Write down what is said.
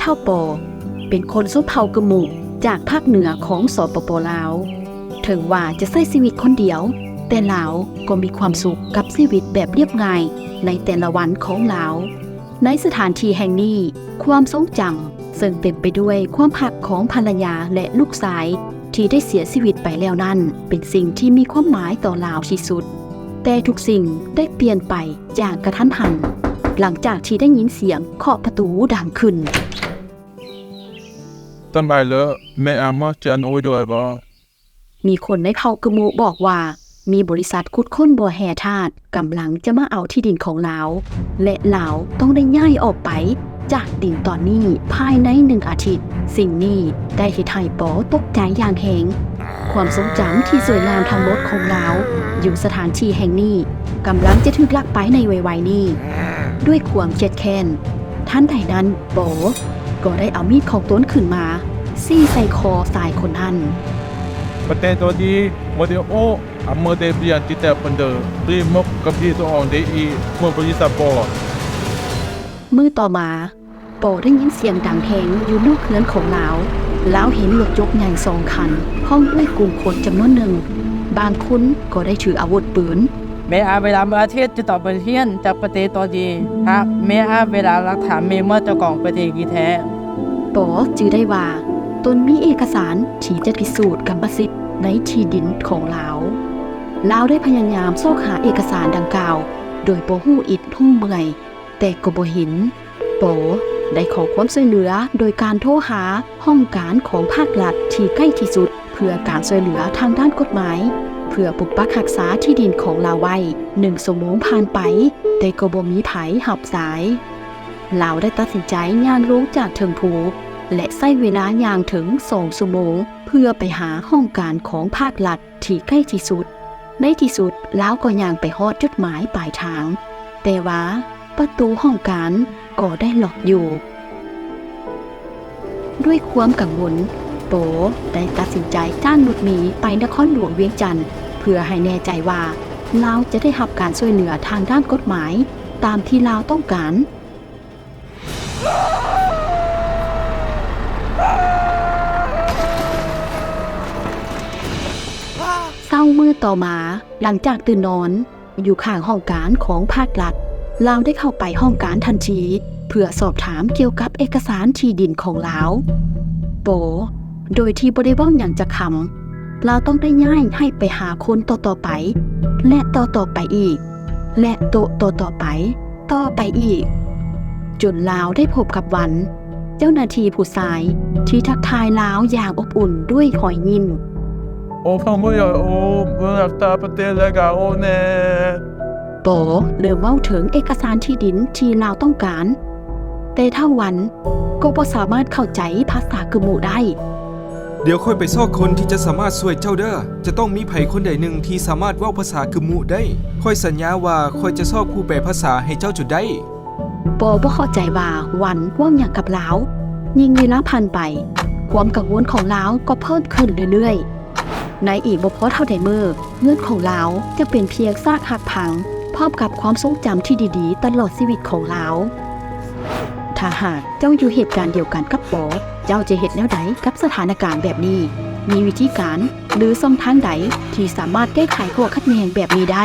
ເຜົ່າປໍ ເປັນຄົນຊົນເຜົ່າກຶມມຸ ຈາກພາກເໜືອຂອງ ສປປ ລາວ. ເຖິງວ່າຈະໃຊ້ຊີວິດຄົນດຽວ, ແຕ່ລາວກໍມີຄວາມສຸກກັບຊີວິດແບບລຽບງ່າຍໃນແຕ່ລະວັນຂອງລາວ. ໃນສະຖານທີ່ແຫ່ງນີ້, ຄວາມຊົງຈຳເຊິ່ງເຕັມໄປດ້ວຍຄວາມຮັກຂອງພັນລະຍາ ແລະ ລູກຊາຍທີ່ໄດ້ເສຍຊີວິດໄປແລ້ວນັ້ນ ເປັນສິ່ງທີ່ມີຄວາມໝາຍຕໍ່ລາວທີ່ສຸດ. ແຕ່ທຸກສິ່ງໄດ້ປ່ຽນໄປ ຢ່າງກະທັນຫັນ ຫຼັງຈາກທີ່ໄດ້ຍິນສຽງເຄາະປະຕູດັງຂຶ້ນ. ມີຄົນໃນເຜົ່າກຶມມຸບອກວ່າ ມີບໍລິສັດຂຸດຄົ້ນບໍ່ແຮ່ທາດກຳລັງຈະມາເອົາທີ່ດິນຂອງລາວ ແລະ ລາວຕ້ອງໄດ້ຍ້າຍອອກໄປຈາກດິນຕອນນີ້ພາຍໃນໜຶ່ງອາທິດ. ສິ່ງນີ້ໄດ້ເຮັດໃຫ້ປໍຕົກໃຈຢ່າງແຮງ. ຄວາມຊົງຈຳທີ່ສວຍງາມທັງໝົດຂອງລາວຢູ່ສະຖານທີ່ແຫ່ງນີ້ ກຳລັງຈະຖືກລັກໄປໃນໄວໆນີ້. ດ້ວຍຄວາມຄຽດແຄ້ນ, ທັນໃດນັ້ນ ປໍກໍໄດ້ເອົາມີດຂອງຕົນຂຶ້ນມາ ຊີ້ໃສ່ຄໍຊາຍຄົນນັ້ນ. ມື້ຕໍ່ມາ, ປໍໄດ້ຍິນສຽງດັງແຮງຢູ່ນອກເຮືອນຂອງລາວ. ລາວເຫັນລົດຈົກໃຫຍ່ສອງຄັນ ພ້ອມດ້ວຍກຸ່ມຄົນຈຳນວນໜຶ່ງ, ບາງຄົນກໍໄດ້ຖືອາວຸດປືນ. ປໍຈື່ໄດ້ວ່າຕົນມີເອກະສານທີ່ຈະພິສູດກຳມະສິດໃນທີ່ດິນຂອງລາວ. ລາວໄດ້ພະຍາຍາມຊອກຫາເອກະສານດັ່ງກ່າວໂດຍບໍ່ຮູ້ອິດຮູ້ເມື່ອຍ, ແຕ່ກໍບໍ່ເຫັນ. ປໍໄດ້ຂໍຄວາມຊ່ວຍເຫຼືອໂດຍການໂທຫາຫ້ອງການຂອງພາກລັດທີ່ໃກ້ທີ່ສຸດ ເພື່ອການຊ່ວຍເຫຼືອທາງດ້ານກົດໝາຍ ເພື່ອປົກປັກຮັກສາທີ່ດິນຂອງລາວໄວ້. ໜຶ່ງຊົ່ວໂມງຜ່ານໄປ, ແຕ່ກໍບໍ່ມີໃຜຮັບສາຍ. ລາວໄດ້ຕັດສິນໃຈຍ່າງລົງຈາກເທິງພູ ແລະ ໃຊ້ເວລາຍ່າງເຖິງສອງຊົ່ວໂມງ ເພື່ອໄປຫາຫ້ອງການຂອງພາກລັດທີ່ໃກ້ທີ່ສຸດ. ໃນທີ່ສຸດ, ລາວກໍຍ່າງໄປຮອດຈຸດໝາຍປາຍທາງ, ແຕ່ວ່າປະຕູຫ້ອງການກໍໄດ້ລັອກຢູ່. ດ້ວຍຄວາມກັງວົນ, ປໍໄດ້ຕັດສິນໃຈຈ້າງລົດເມໄປນະຄອນຫຼວງວຽງຈັນ ເພື່ອໃຫ້ແນ່ໃຈວ່າລາວຈະໄດ້ຮັບການຊ່ວຍເຫຼືອທາງດ້ານກົດໝາຍຕາມທີ່ລາວຕ້ອງການ. ເຊົ້າມື້ຕໍ່ມາ, ຫຼັງຈາກຕື່ນນອນ, ຢູ່ຂ້າງຫ້ອງການຂອງພາກລັດ, ລາວໄດ້ເຂົ້າໄປຫ້ອງການທັນທີ ເພື່ອສອບຖາມກ່ຽວກັບເອກະສານທີ່ດິນຂອງລາວ. ປໍ ໂດຍທີ່ບໍ່ໄດ້ເວົ້າຫຍັງຈັກຄຳ, ລາວຕ້ອງໄດ້ຍ້າຍໃຫ້ໄປຫາຄົນຕໍ່ໆໄປ ແລະ ຕໍ່ໆໄປອີກ ແລະ ໂຕະຕໍ່ໆໄປ, ຕໍ່ໄປອີກ, ຈົນລາວໄດ້ພົບກັບວັນ, ເຈົ້າໜ້າທີ່ຜູ້ຊາຍທີ່ທັກທາຍລາວຢ່າງອົບອຸ່ນດ້ວຍຮອຍຍິ້ມ. ປໍເລີ່ມເວົ້າເຖິງເອກະສານທີ່ດິນທີ່ລາວຕ້ອງການ, ແຕ່ທ້າວວັນກໍບໍ່ສາມາດເຂົ້າໃຈພາສາກຶມມຸໄດ້. ດຽວຂ້ອຍໄປຊອກຄົນທີ່ຈະສາມາດຊ່ວຍເຈົ້າເດີ້. ຈະຕ້ອງມີໃຜຄົນໃດໜຶ່ງທີ່ສາມາດເວົ້າພາສາກຶມມຸໄດ້. ຂ້ອຍສັນຍາວ່າຂ້ອຍຈະຊອກຜູ້ແປພາສາໃຫ້ເຈົ້າຈົນໄດ້. ປໍບໍ່ເຂົ້າໃຈວ່າວັນເວົ້າຫຍັງກັບລາວ. ຍິ່ງເວລາຜ່ານໄປ, ຄວາມກັງວົນຂອງລາວກໍເພີ່ມຂຶ້ນເລື້ອຍໆ. ໃນອີກບໍ່ພໍເທົ່າໃດມື້, ເຮືອນຂອງລາວຈະເປັນພຽງຊາກຫັກພັງ ພ້ອມກັບຄວາມຊົງຈຳທີ່ດີໆຕະຫຼອດຊີວິດຂອງລາວ. ຖ້າຫາກເຈົ້າຢູ່ເຫດການດຽວກັນກັບປໍ, ເຈົ້າຈະເຮັດແນວໃດກັບສະຖານະການແບບນີ້? ມີວິທີການ ຫຼື ຊ່ອງທາງໃດທີ່ສາມາດແກ້ໄຂຂໍ້ຂັດແຍ່ງແບບນີ້ໄດ້?